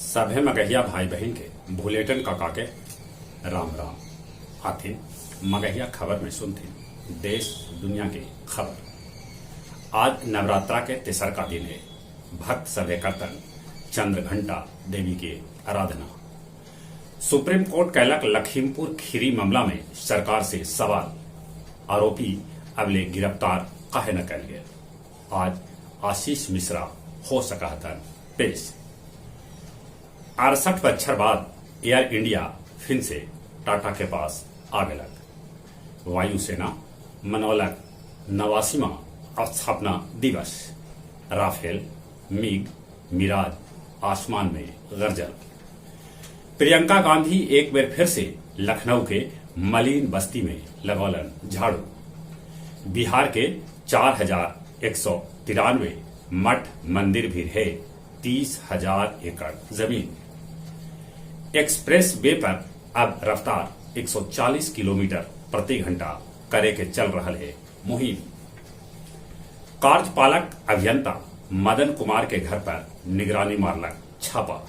सभे मगहिया भाई बहिन के भुलेटन काका के राम राम। आथिन मगहिया खबर में सुनथिन देश दुनिया के खबर। आज नवरात्रा के तेसर का दिन है। भक्त सभे करतन चंद्र घंटा देवी के आराधना। सुप्रीम कोर्ट कैलक लखीमपुर खीरी मामला में सरकार से सवाल, आरोपी अबले गिरफ्तार काहे न कैल गए। आज आशीष मिश्रा हो सका हतन पेश। 68 बच्छर बाद एयर इंडिया फिन से टाटा के पास आ गलक। वायुसेना मनौलक 89वां स्थापना दिवस। राफेल, मिग, मिराज आसमान में गरजल। प्रियंका गांधी एक बेर फिर से लखनऊ के मलिन बस्ती में लगौलन झाड़ू। बिहार के 4193 मठ मंदिर भी है 30,000 एकड़ जमीन। एक्सप्रेस वे पर अब रफ्तार 140 किलोमीटर प्रति घंटा करे के चल रहा है मुहिम। कार्यपालक अभियंता मदन कुमार के घर पर निगरानी मारलक छापा।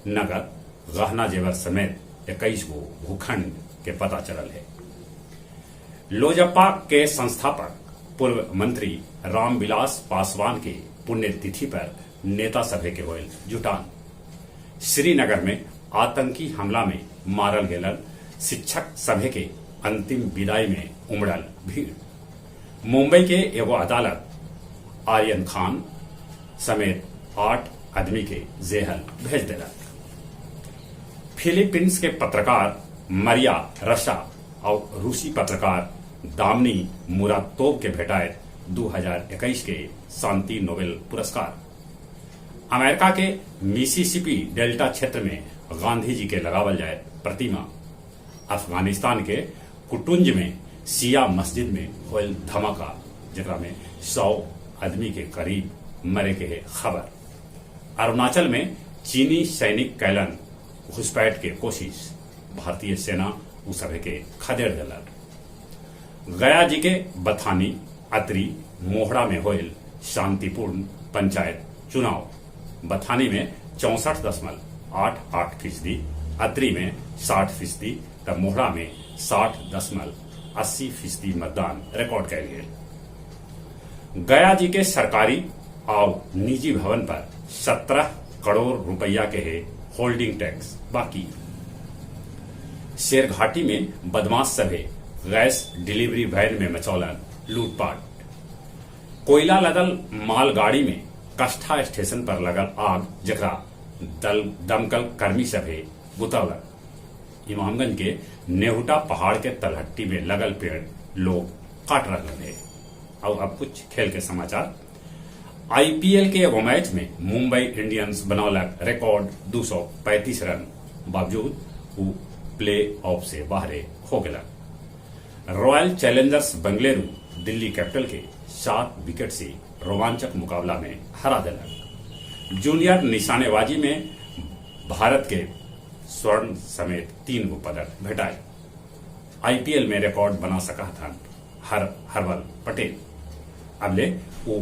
नगद गहना जेवर समेत 21 गो भूखंड के पता चलल है। लोजपा के संस्थापक पूर्व मंत्री रामविलास पासवान के पुण्यतिथि पर नेता सभे के होयल जुटान। श्रीनगर में आतंकी हमला में मारल गेलन शिक्षक सभे के अंतिम विदाई में उमड़ल भीड़। मुंबई के एगो अदालत आर्यन खान समेत 8 आदमी के जेहल भेज देलक। फिलीपींस के पत्रकार मरिया रशा और रूसी पत्रकार दामनी मुरातोव के भेटाए 2021 के शांति नोबेल पुरस्कार। अमेरिका के मिसिसिपी डेल्टा क्षेत्र में गांधी जी के लगावल जाए प्रतिमा। अफगानिस्तान के कुटुंज में शिया मस्जिद में होयल धमाका, जकरा में 100 आदमी के करीब मरे के है खबर। अरुणाचल में चीनी सैनिक कैलन घुसपैठ के कोशिश, भारतीय सेना उस सभे के खदेड़ देलक। गया जी के बथानी अतरी मोहड़ा में होयल शांतिपूर्ण पंचायत चुनाव। बथानी में 64.88%, अतरी में 60%, त मोहड़ा में 60.80% मतदान रिकॉर्ड कैल गेल। गया जी के सरकारी और निजी भवन पर 17 करोड़ रुपया के है होल्डिंग टैक्स बाकी। शेरघाटी में बदमाश सभे गैस डिलीवरी वैन में मचौलन लूटपाट। कोयला लदल मालगाड़ी में कष्ठा स्टेशन पर लगल आग, जकरा दमकल कर्मी सभे बुतौलक। इमामगंज के नेहुटा पहाड़ के तलहट्टी में लगल पेड़ लोग काट रहे है। और अब कुछ खेल के समाचार। आईपीएल के एगो मैच में मुंबई इंडियंस बनौलक रिकॉर्ड 235 रन, बावजूद वो प्ले ऑफ से बाहरे हो गया। Royal Challengers Bengaluru Delhi capital के 7 विकेट से रोमांचक मुकाबला में हरा दिलक। जूनियर निशानेबाजी में भारत के स्वर्ण समेत 3 गो पदक भेटाए। आईपीएल में रिकॉर्ड बना सका था हरबल पटेल। अबले वो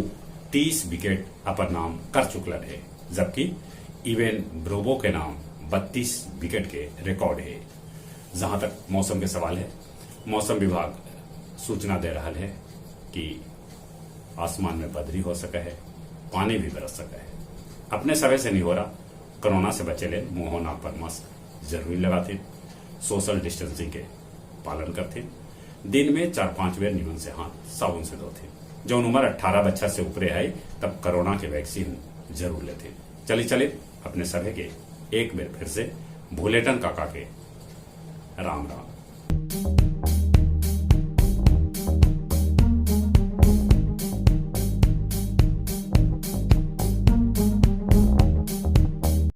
30 विकेट अपन नाम कर चुकल है, जबकि इवेन ब्रोबो के नाम 32 विकेट के रिकॉर्ड है। जहां तक मौसम के सवाल है, मौसम विभाग सूचना दे रहा है कि आसमान में बदरी हो सके है, पानी भी बरस सके है। अपने समय से नहीं हो रहा, कोरोना से बचे ले मुंह नाक पर मास्क जरूरी लगाते, सोशल डिस्टेंसिंग के पालन करते, दिन में 4-5 बेर निमन से हाथ साबुन से धोते। जो उम्र 18 बच्चा से ऊपरे है तब कोरोना के वैक्सीन जरूर लेते। चले चले अपने सभे के एक बेर फिर से भुलेटन काका के राम राम।